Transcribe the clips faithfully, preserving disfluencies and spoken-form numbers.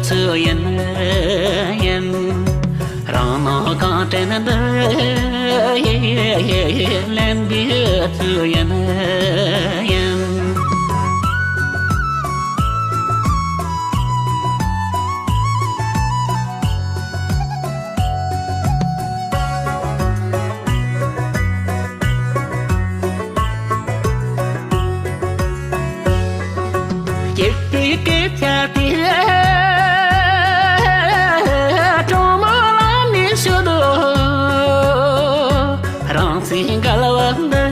ཚུལ་ཡིན་ཡིན། རང་སྣང་གང་དྲན་འདི་ལེན་པའི་ཚུལ་ཡིན་ཡིན། སྐྱིད་པའི་སྐད་ཆ་དེ་གྲོགས་མོ་ལ་ནི་ཞུ་དོ། རང་སེམས་འགལ་བ་འདི་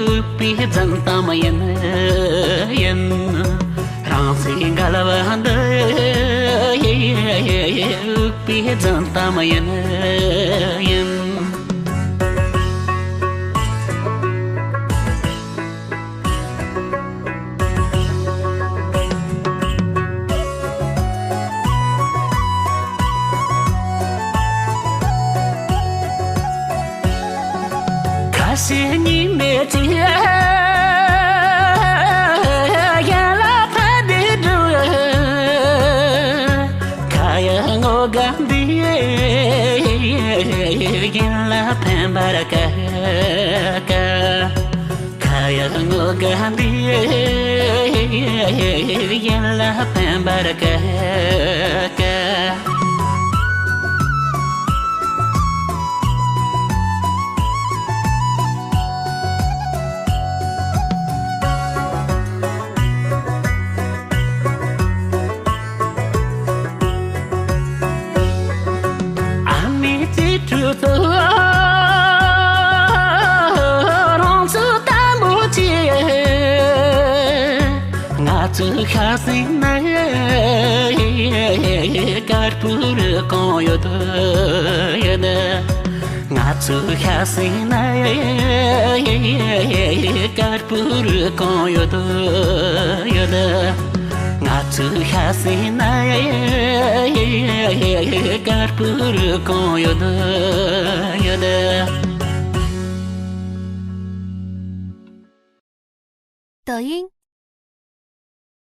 འུག་པའི་རྫུན་གཏམ་ཡིན་ཡིན། རང་སེམས་འགལ་བ་འདི་འུག་པའི་རྫུན་གཏམ་ཡིན་ཡིན། ཁ་ཞེ་གཉིས་མེད་ཅིག་ཡན་ལག་ཕན་བདེ་འགྲོ། ཁ་ཡ་ངོ་དགའ་འདི་ཡན་ལག་ཕན་པར་དཀའ། ཁ་ཡ་ངོ་དགའ་འདི་ཡན་ལག་ཕན་པར་དཀའ། ཨ་མའི་རྩིས་འཕྲུལ་དུ་རང་ཚུགས་དམ་པོ་བྱས། ང་ཚོའི་ཤ་ཟས་ན་དཀར་པོ་རུ་གང་ཡོད་ཡོད། ང་ཚོའི་ཤ་ཟས་ན་དཀར་པོ་རུ་གང་ཡོད་ཡོད། ང་ཚོའི་ཤ་ཟས་ན་དཀར་པོ་རུ་གང་ཡོད་ཡོད། 抖音